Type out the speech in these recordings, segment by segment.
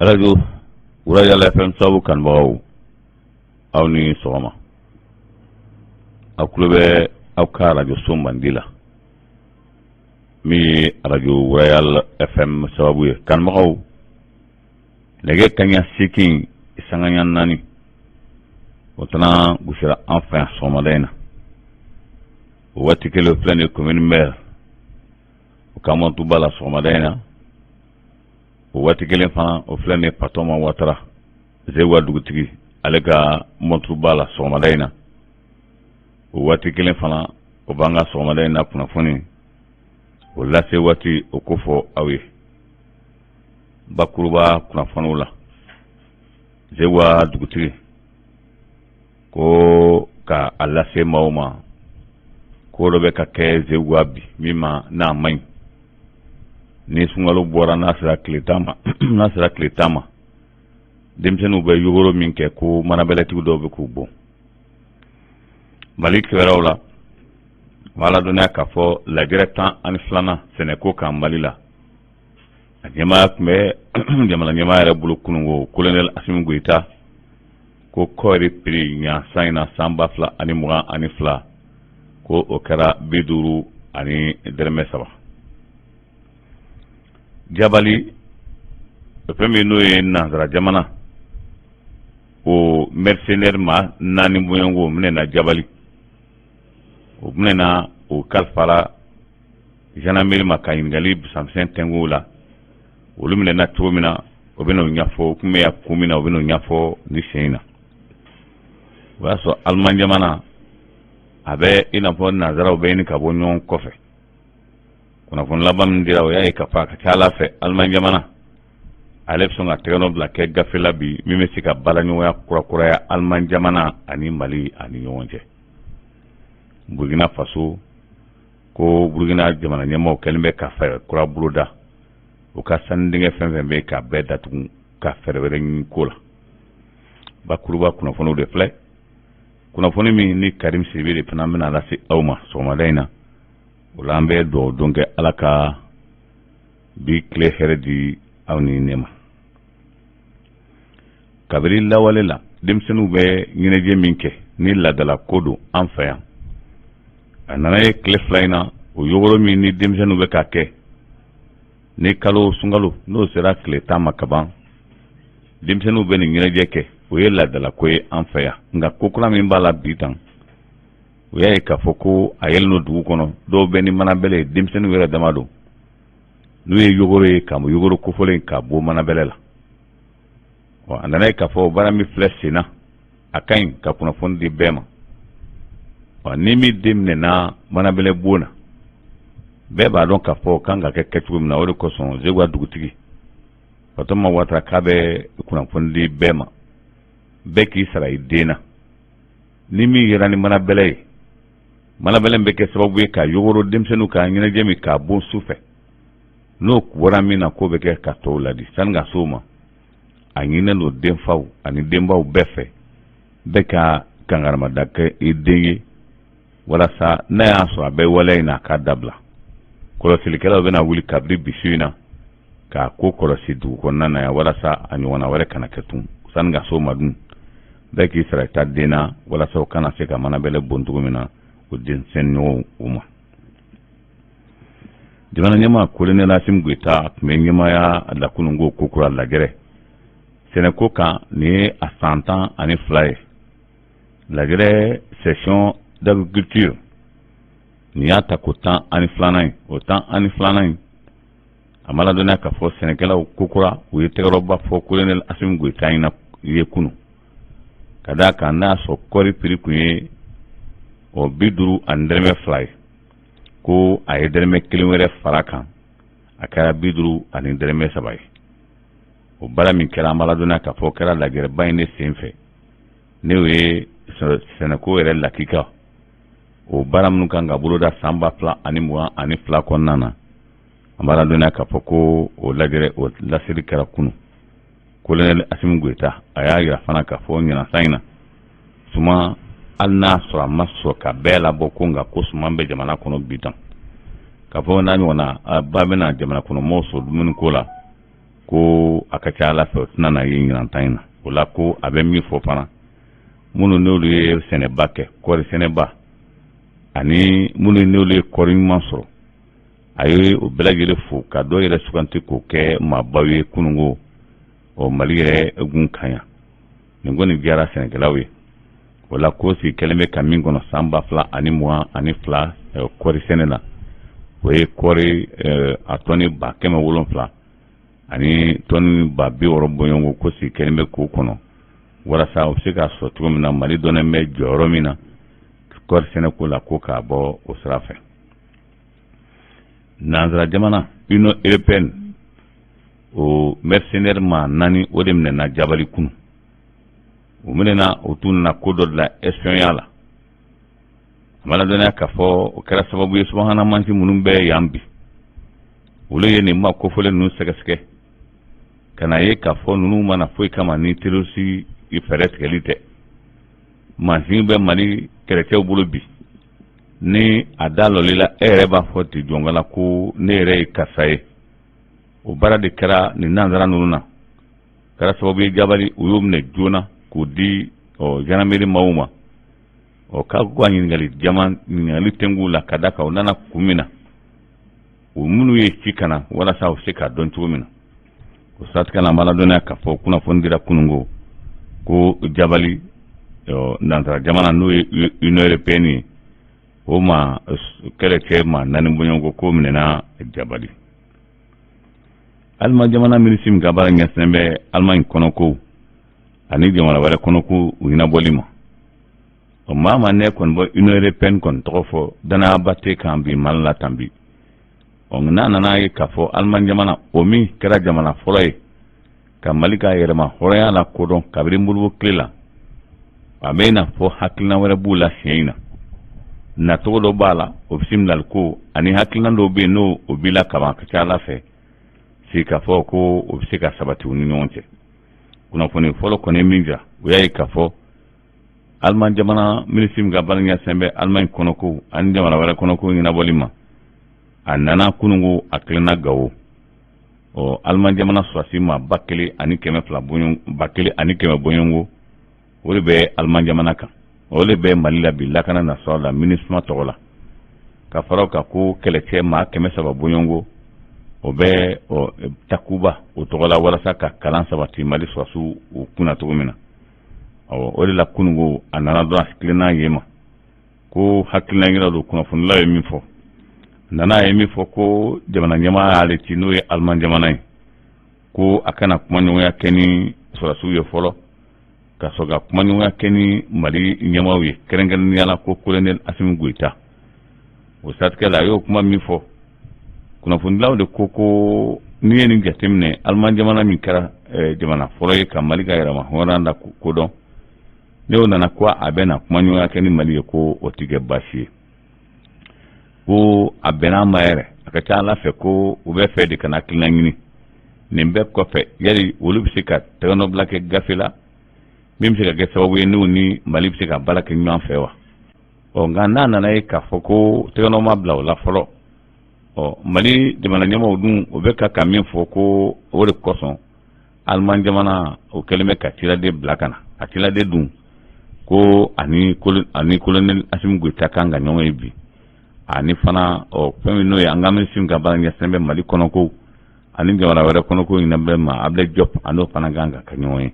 Arajo Royal FM sababu kanubagaw, aw ni sɔgɔma. Aw tulo bɛ aw ka arajo so mandi la, min ye arajo Royal FM sababu ye. Kanubagaw, nɛgɛ kaɲa 8 sanga ɲa 4, o tana gosira an fɛ yan sɔgɔmada in na. O waati kelen filɛ nin ye commune maire o ka montuba la sɔgɔmada in na. O waati kelen fana, o filɛ nin ye Fatɔma Watara, Zeguwa dugutigi, ale ka montuba la sɔgɔmada in na. O waati kelen fana, o b'an ka sɔgɔmada in na kunnafoni o lase waati o kofɔ aw ye. Bakuruba kunnafoniw la, Zeguwa dugutigi ko ka a lase maaw ma ko dɔ bɛ ka kɛ Zeguwa bi min ma n'a man ɲi. Ni sunkalo bɔra, n'a sera tile 10 ma, n'a sera tile 10 ma, denmisɛnninw bɛ yogoro min kɛ, ko manabɛlɛtigi dɔw bɛ k'u bon. Mali kibaruyaw la, u b'a ladɔnniya k'a fɔ lajɛrɛ 12nan sɛnɛko kan Mali la, a ɲɛmaaya tun bɛ jamana ɲɛmaa yɛrɛ bolo kununko, Colonel Asimi Goyita, ko kɔɔri prix ɲinan san in na, san 2022, ko o kɛra 50 ni dɔrɔmɛ 3. Jabali, fɛn min n'o ye nansara jamana o mercenaire maa naani bɔɲɔgɔnko, o minɛna Jabali, o minɛna, o kalifara gendarmerie ma ka ɲininkali bisanmisɛn tɛnku la. Olu minɛna cogo min na, o bɛna o ɲɛfɔ. O tun bɛ yan kun min na, o bɛna o ɲɛfɔ ni sen in na. O y'a sɔrɔ Aliman jamana a bɛ i n'a fɔ nanzaraw bɛ ɲini ka bɔ ɲɔgɔn kɔfɛ. Kunnafoni laban min dira, o y'a ye k'a fɔ a ka ca ala fɛ, Aliman jamana ale bɛ sɔn ka tɛgɛnɔ bila kɛ gafe la bi min bɛ se ka baaraɲɔgɔnya kurakuraya Aliman jamana ani Mali ani ɲɔgɔn cɛ. Burkina Faso, ko Burukina jamana ɲɛmaaw kɛlen bɛ ka fɛɛrɛ kura boloda, u ka sanudingɛ fɛn fɛn bɛ k'a bɛɛ datugu ka fɛɛrɛ wɛrɛ ɲini ko la. Bakuruba kunnafoniw de filɛ, kunnafoni min ni Karim Sidibe de fana bɛna lase aw ma sɔgɔmada in na. O la, an bɛ dugawu don kɛ, Ala ka bi tile hɛrɛ di aw ni ne ma. Kabini lawale la, denmisɛnninw bɛ ɲɛnajɛ min kɛ ni laadala ko don an fɛ yan, a nana ye tile 2 in na, o yogoro min ni denmisɛnninw bɛ ka kɛ ni kalo sunkalo n'o sera tile 10 ma kaban, denmisɛnninw bɛ nin ɲɛnajɛ kɛ, o ye laadala ko ye an fɛ yan. Nka ko kura min b'a la bi tan, o y'a ye k'a fɔ ko a yɛlɛn don dugu kɔnɔ, dɔw bɛ ni manabɛlɛ ye, denmisɛnninw yɛrɛ dama don, n'u ye yogoro ye ka yogoro kofɔlen k'a bɔ manabɛlɛ la. A nana ye k'a fɔ baara min filɛ sen na, a ka ɲi ka kunnafoni di bɛɛ ma. Wa ni min den minɛna manabɛlɛ bon na, bɛɛ b'a dɔn k'a fɔ kan ka kɛ kɛcogo min na. O de kosɔn Zeguwa dugutigi Fatɔma Watara k'a bɛ kunnafoni di bɛɛ ma, bɛɛ k'i sara i den na. Ni min yera ni manabɛlɛ ye, manabɛlɛ bɛ kɛ sababu ye ka yogoro denmisɛnninw ka ɲɛnajɛ min k'a bon su fɛ, n'o bɔra min na, k'o bɛ kɛ ka tɔw ladi sani ka s'o ma. A ɲininen don denfaw ani denbaw bɛɛ fɛ, bɛɛ ka kangaramada kɛ i den ye, walasa n'a y'a sɔrɔ a bɛ waleya in na, a k'a dabila. Kɔlɔsilikɛlaw bɛna wuli kabini bi su in na k'a ko kɔlɔsi dugu kɔnɔna na yan, walasa a ɲɔgɔnna wɛrɛ kana kɛ tun. Sani ka s'o ma dun, bɛɛ k'i sara i ta den na, walasa o kana se ka manabɛlɛ bon cogo min na o denmisɛnnin ɲɔgɔnw u ma. Jamana ɲɛmaa Kolonɛli Asimi Goyita tun bɛ ɲɛmaaya la kununko kokura lajɛrɛ sɛnɛko kan. Nin ye a san 12 ye, lajɛrɛ session d'agriculture, nin y'a ta ko 12nan ye. O 12nan in, a ma ladɔnniya k'a fɔ sɛnɛkɛlaw kokura u ye tɛgɛrɛba fɔ Kolonɛli Asimi Goyita ɲɛna ye kunun, ka d'a kan n'a y'a sɔrɔ kɔɔri prix tun ye o 50 ni dɔrɔmɛ 2 ye, ko a ye dɔrɔmɛ 1 wɛrɛ fara kan, a kɛra 50 ni dɔrɔmɛ 3 ye. O baara min kɛra, an b'a ladɔnniya k'a fɔ kɛra lajɛrɛba in de sen fɛ, n'o ye sɛnɛko yɛrɛ lakika, o baara minnu kan ka boloda san 2022 kɔnɔna na. An b'a ladɔnniya k'a fɔ ko o lajɛrɛ, o laseli kɛra kunun. Kolonɛli Asimi Goyita a y'a jira fana k'a fɔ ɲinan san in na, suman, hali n'a sɔrɔ a ma sɔrɔ ka bɛɛ labɔ ko, nka ko suman bɛ jamana kɔnɔ bi tan, k'a fɔ n'a ɲɔgɔnna ba bɛna jamana kɔnɔ mɔgɔw sɔrɔ dumuni ko la. Ko a ka ca ala fɛ, o tɛna na ye ɲinan ta in na. O la, ko a bɛ min fɔ fana, minnu n'olu ye sɛnɛba kɛ, kɔɔri sɛnɛba, ani minnu n'olu ye kɔɔri ɲuman sɔrɔ, a ye o bɛɛ lajɛlen fo ka dɔw yɛrɛ suganti k'o kɛ maabaw ye kununko o Mali yɛrɛ gun kan yan. Nin kɔni diyara sɛnɛkɛlaw ye. O la, ko sigi kɛlen bɛ ka min kɔnɔ san 2022 kɔɔri sɛnɛ la, o ye kɔɔri a tɔni 700,000 ani tɔni 60,000 bɔɲɔgɔnko, ko sigi kɛlen bɛ k'o kɔnɔ walasa o bɛ se k'a sɔrɔ cogo min na. Mali dɔnnen bɛ jɔyɔrɔ min na kɔɔri sɛnɛko la, ko k'a bɔ o sira fɛ. Nansara jamana Union européenne, o mercenaire maa naani, o de minɛna Jabali kunu. U minɛna, o tun nana ko dɔ de la, espionnage la. A ma ladɔnniya k'a fɔ o kɛra sababu ye, subahana mansin minnu bɛ yan bi, olu ye nin maa kofɔlen ninnu sɛgɛsɛgɛ ka na ye k'a fɔ ninnu ma na foyi kama ni terroriste fɛɛrɛ tigɛli tɛ. Mansin bɛ Mali kɛlɛcɛw bolo bi, ni a da lɔli la, e yɛrɛ b'a fɔ ten jɔnkala ko ne yɛrɛ ye karisa ye. O baara de kɛra nin nansara ninnu na, kɛra sababu ye Jabali, u y'u minɛ joona k'u di gendarmerie maaw ma. Ɔ, k'a ko ka ɲininkali jaman ɲininkali tɛnku la, ka da kan u nana kun min na, u minnu ye ci ka na walasa u se k'a dɔn cogo min na. O siratigɛ la, an b'a ladɔnniya k'a fɔ kunnafoni dira kununko ko Jabali, nansara jamana n'o ye Union européenne ye, o ma kɛlɛcɛ maa naani bɔɲɔgɔnko ko minɛna Jabali. Aliman jamana minisiri min ka baara ɲɛsinnen bɛ Alimaɲi kɔnɔko ani jamana wɛrɛ kɔnɔko u ɲɛnabɔli ma, o maa ma ne kɔni bɔ Union européenne kɔni tɔgɔ fɔ, danayaba tɛ kan bi Mali la tan bi. Ɔ, n'a nana ye k'a fɔ Aliman jamana, o min kɛra jamana fɔlɔ ye ka Mali ka yɛrɛma hɔrɔnya la kodɔn kabiri Modibo tile la, a bɛ i n'a fɔ hakilina wɛrɛ b'u la siɲɛ in na, nacogo dɔ b'a la, o bisimilali ko ani hakilina dɔw bɛ yen, n'o o b'i la kaban, ka ca ala fɛ sigi k'a fɔ ko o bɛ se ka sabati u ni ɲɔgɔn cɛ. Kunnafoni fɔlɔ kɔni ye min jira, o y'a ye k'a fɔ Aliman jamana minisiri min ka baara ɲɛsinnen bɛ Alimaɲi kɔnɔko ani jamana wɛrɛ kɔnɔko ɲɛnabɔli ma, a nana kununko, a tilenna Gawo. Ɔ, Aliman jamana sɔrɔdasi maa 1200 1100 bɔɲɔgɔnko, o de bɛ Aliman jamana kan, o de bɛ Mali la bi lakana nasɔrɔ la MINUSMA tɔgɔ la. Ka fara o kan, ko kɛlɛcɛ maa 300 bɔɲɔgɔnko, o bɛ Takuba o tɔgɔ la walasa ka kalan sabati Mali sɔrɔdasiw u kunna cogo min na. Ɔ, o de la kununko a nana dɔrɔn, a tilenna yen ma ko hakilina yira don. Kunnafonilaw ye min fɔ, nana ye min fɔ, ko jamana ɲɛmaa y'ale ci, n'o ye Aliman jamana ye, ko a kana kumaɲɔgɔnya kɛ ni sɔrɔdasiw ye fɔlɔ, ka sɔrɔ ka kumaɲɔgɔnya kɛ ni Mali ɲɛmaaw ye, kɛrɛnkɛrɛnnenya la ko colonel Asimi Goyita. O siratigɛ la, a y'o kuma min fɔ, kunnafonidilaw de ko ko n'i ye nin jateminɛ, Aliman jamana min kɛra jamana fɔlɔ ye ka Mali ka yɛrɛma hɔrɔnya la kodɔn, n'o nana ko a bɛ na kumaɲɔgɔnya kɛ ni Mali ye, ko o tɛ kɛ baasi ye, ko a bɛnna a ma yɛrɛ. A ka ca ala fɛ ko u bɛ fɛ de ka na hakilina ɲini nin bɛɛ kɔfɛ, yali olu bɛ se ka tɛgɛnɔbila kɛ gafe la min bɛ se ka kɛ sababu ye n'u ni Mali bɛ se ka baara kɛ ɲɔgɔn fɛ wa? Ɔ, nka n'a nana ye k'a fɔ ko tɛgɛnɔ ma bila o la fɔlɔ, ɔ, Mali jamana ɲɛmaaw dun, o bɛ ka min fɔ ko o de kosɔn Aliman jamana o kɛlen bɛ ka ciladen bila ka na. A ciladen dun ko ani colonel Asimi Goyita kan ka ɲɔgɔn ye bi, ani fana, ɔ, fɛn min n'o ye an ka minisiri min ka baara ɲɛsinnen bɛ Mali kɔnɔko ani jamana wɛrɛ kɔnɔko ɲɛnabɔ ma, Ablaye Diop, a n'o fana kan ka ɲɔgɔn ye.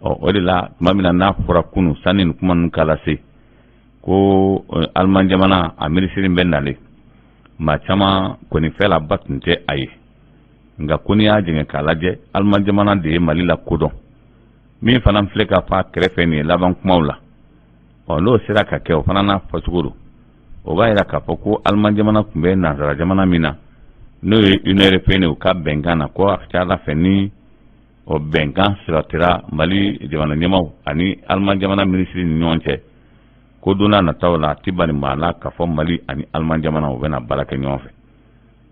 Ɔ, o de la, tuma min na n'a fɔra kunun, sanni nin kuma ninnu ka lase, ko Aliman jamana a minisiri bɛ nalen, maa caman kɔni fɛlaba tun tɛ a ye. Nka ko n'i y'a jɛngɛ k'a lajɛ, Aliman jamana de ye Mali la kodɔn, min fana filɛ ka fɔ a kɛrɛfɛ nin ye laban kumaw la. Ɔ, n'o sera ka kɛ, o fana n'a fɔcogo don, o b'a jira k'a fɔ ko Aliman jamana tun bɛ nansara jamana min na, n'o ye Union européenne ye, u ka bɛnkan na, ko a ka ca ala fɛ ni o bɛnkan sabatira Mali jamana ɲɛmaaw ani Aliman jamana minisiri ni ɲɔgɔn cɛ, ko don n'a nataw la, a tɛ bali maa la k'a fɔ Mali ani Aliman jamana u bɛna baara kɛ ɲɔgɔn fɛ.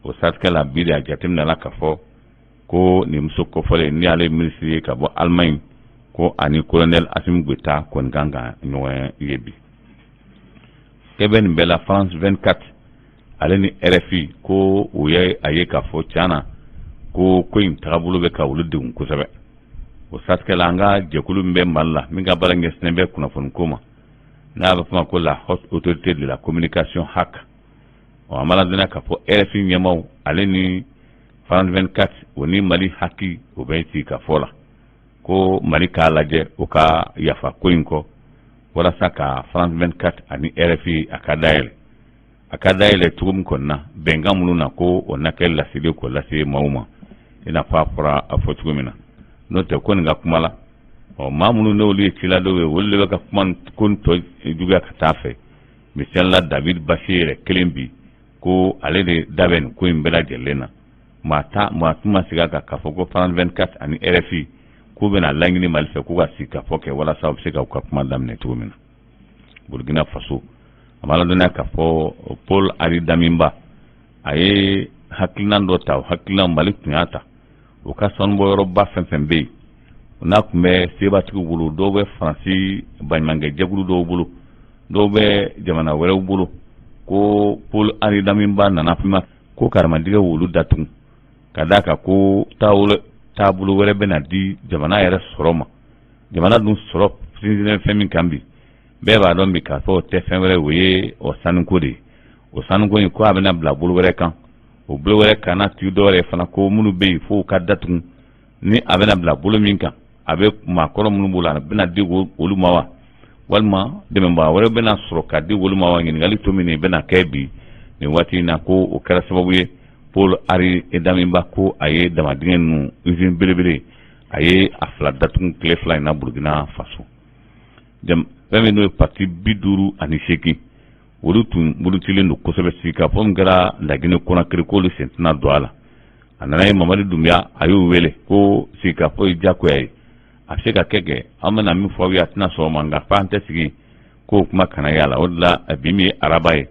O siratigɛ la, bi de a jateminɛla k'a fɔ ko nin muso kofɔlen, ni ale ye minisiri ye ka bɔ Alimaɲi, ko ani colonel Asimi Goyita kɔni kan ka ɲɔgɔn ye bi. Kɛ bɛ nin bɛɛ la, France 24 ale ni RFI ko u ye a ye k'a fɔ tiɲɛ na, ko ko in tagabolo bɛ ka olu degun kosɛbɛ. O siratigɛ la, an ka jɛkulu min bɛ Mali la, min ka baara ɲɛsinnen bɛ kunnafoni ko ma, n'a bɛ fɔ ma ko la Haute Autorité de la Communication, HAC, ɔ, an b'a ladɔnniya k'a fɔ RFI ɲɛmaaw, ale ni France 24, o ni Mali HAC, o bɛ sigi ka fɔ la ko Mali k'a lajɛ, o ka yafa ko in kɔ walasa ka France 24 ani RFI a ka dayɛlɛ, a ka dayɛlɛ cogo min kɔni na, bɛnkan minnu na, ko o na kɛ laseli k'o lase maaw ma, i n'a fɔ a fɔra a fɔ cogo min na. N'o tɛ ko nin ka kuma la, ɔ, maa minnu n'olu ye ciladenw ye, olu de bɛ ka kuma ko tɔ juguya ka taa fɛ. Misali la, David Baché yɛrɛ kelen bi, ko ale de da bɛ nin ko in bɛɛ lajɛlen na. Maa ta maa tun ma sigi a kan k'a fɔ ko France 24 ani RFI k'u bɛna laɲini Mali fɛ k'u ka sigi ka fɔ kɛ walasa u bɛ se ka u ka kuma daminɛ cogo min na. Burkina Faso, a b'a ladɔnniya k'a fɔ Paul Henri Damiba, a ye hakilinan dɔ ta. O hakilinan, Mali tun y'a ta. O ka sanubɔyɔrɔba fɛn fɛn bɛ yen, n'a tun bɛ sebatigiw bolo, dɔw bɛ Faransi baɲumankɛ jɛkulu dɔw bolo, dɔw bɛ jamana wɛrɛw bolo, ko Paul Henri Damiba nana kuma ko karimadigɛ wolu datugu, ka d'a kan ko taabolo wɛrɛ bɛna di jamana yɛrɛ sɔrɔ ma. Jamana dun sɔrɔ sinsinnen fɛn min kan bi, bɛɛ b'a dɔn bi k'a fɔ o tɛ fɛn wɛrɛ, o ye o sanuko de ye. O sanuko in, ko a bɛna bila bolo wɛrɛ kan, o bolo wɛrɛ kana tigi dɔw wɛrɛ fana, ko minnu bɛ yen f'o ka datugu. Ni a bɛna bila bolo min kan, a bɛ maakɔrɔ minnu bolo, a bɛna di olu ma wa, walima dɛmɛbaga wɛrɛ bɛna sɔrɔ ka di olu ma wa? Ɲininkali to min bɛna kɛ bi nin waati in na, ko o kɛra sababu ye Paul Henri Damiba, ko a ye damadingɛ ninnu, usine belebele, a ye a fila datugu tile 2 in na Burukina Faso. Fɛn min n'o ye parti 58, olu tun murutilen don kosɛbɛ sigikafɔ min kɛra Laginɛ Konakiri, k'olu sen tɛna don a la. A nana ye Mamadi Dunbiya, a y'u wele ko sigikafɔ ye diyagoya ye, a bɛ se ka kɛ kɛ an bɛna min fɔ aw ye, a tɛna sɔn o ma, nka f'an tɛ sigi k'o kuma kana y'a la. O de la, bi min ye araba ye,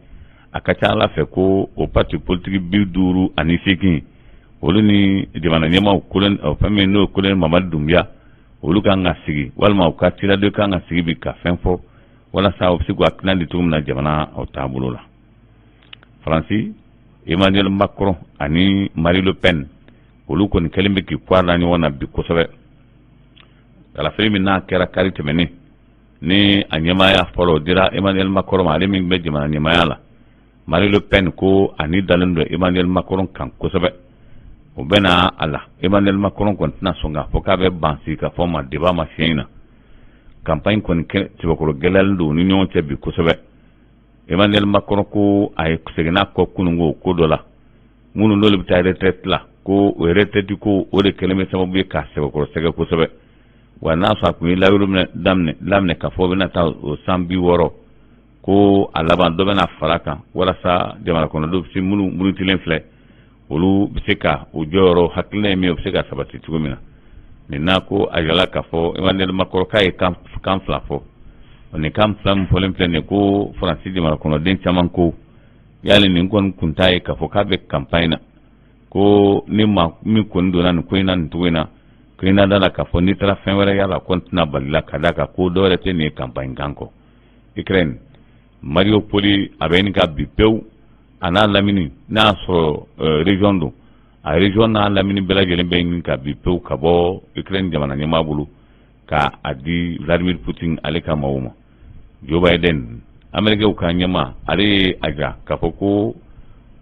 a ka ca ala fɛ ko o parti politique 58, olu ni jamana ɲɛmaaw, fɛn min n'o ye colonel Mamadi Dunbiya, olu kan ka sigi, walima u ka ciraden kan ka sigi bi ka fɛn fɔ walasa u bɛ se k'u hakilina di cogo min na jamana o taabolo la. Faransi, Emmanuel Macron ani Marie Le Pen, olu kɔni kɛlen bɛ k'i kɔ da ɲɔgɔn na bi kosɛbɛ. Kalafili min n'a kɛra kari tɛmɛnen, ni a ɲɛmaaya fɔlɔ dira Emmanuel Macron ma, ale min bɛ jamana ɲɛmaaya la, Marie Le Pen ko ani dalen don Emmanuel Macron kan kosɛbɛ. O bɛna a la, Emmanuel Macron kɔni tɛna sɔn k'a fɔ k'a bɛ ban sigi ka fɔ ma débat ma siɲɛ in na. Campagne kɔni sɛbɛkɔrɔ gɛlɛyalen don u ni ɲɔgɔn cɛ bi kosɛbɛ. Emmanuel Macron ko a ye seginna kɔ kununko ko dɔ la, minnu n'olu bɛ taa retraite la, ko o retraite ko, o de kɛlen bɛ sababu ye k'a sɛbɛkɔrɔ sɛgɛ kosɛbɛ. Wa n'a sɔrɔ a tun ye layiru daminɛ laminɛ k'a fɔ o bɛna taa o san 60, ko a laban dɔ bɛna fara kan walasa jamana kɔnɔdenw bɛ se, minnu murutilen filɛ, olu bɛ se ka u jɔyɔrɔ, hakilina ye min ye, o bɛ se ka sabati cogo min na. Nin n'a ko a yirala k'a fɔ Emmanuel Macron k'a ye kan fila fɔ. Nin kan fila min fɔlen filɛ nin, ko Faransi jamana kɔnɔden caman ko yali nin kɔni kun t'a ye k'a fɔ k'a bɛ campagne na, ko ni maa min kɔni donna nin ko in na nin cogo in na, ko i na da la k'a fɔ n'i taara fɛn wɛrɛ y'a la, ko n tɛna bali la, ka d'a kan ko dɔwɛrɛ tɛ nin ye campagne kan kɔ. Ukraine, Mariupol, a bɛ ɲini ka bi pewu, a n'a lamini, n'a y'a sɔrɔ région don, a région n'a lamini bɛɛ lajɛlen bɛ ɲini ka bi pewu ka bɔ Ukraine jamana ɲɛmaa bolo ka a di Vladimir Poutine ale ka maaw ma. Joe Biden, Américain ka ɲɛmaa, ale ye a jira k'a fɔ ko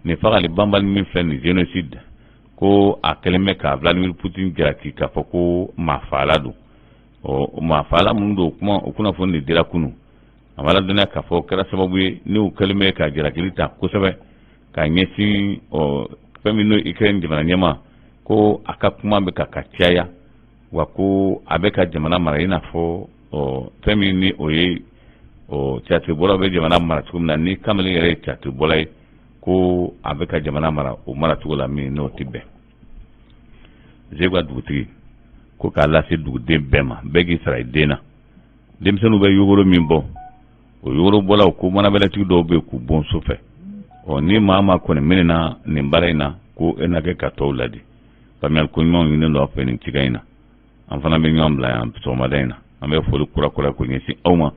nin fagali banbali min filɛ nin, génocide, ko a kɛlen bɛ ka Vladimir Poutine jalaki k'a fɔ ko maafaala don. Ɔ, maafaala minnu don, kuma o kunnafoni de dira kunun. A b'a ladɔnniya k'a fɔ o kɛra sababu ye n'u kɛlen bɛ ka jalakili ta kosɛbɛ ka ɲɛsin, ɔ, fɛn min n'o Ukraine jamana ɲɛmaa, ko a ka kuma bɛ ka caya, wa ko a bɛ ka jamana mara i n'a fɔ, ɔ, fɛn min ni o ye, ɔ, théâtre bɛ jamana mara cogo min na, ni kamalen yɛrɛ ye théâtre ye, ko a bɛ ka jamana mara o maracogo la min n'o tɛ bɛn. Segu dugutigi ko k'a lase duguden bɛɛ ma, bɛɛ k'i sara i den na. Denmisɛnninw bɛ yogoro min bɔ, o yogoro bɔlaw, ko manabɛlɛtigi dɔw bɛ k'u bon so fɛ. Ɔ, ni maa ma kɔni minɛna nin baara in na, ko e na kɛ ka tɔw ladi. Faamuyali ko ɲumanw ɲininen don aw fɛ nin cikan in na. An fana bɛ ɲɔgɔn bila yan sɔgɔmada in na. An bɛ foli kura kura ko ɲɛsin aw ma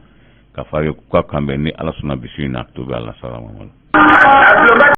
ka fɔ a ye k'a kan bɛn ni Ala sɔnna bisu in na to bɛ ala salama.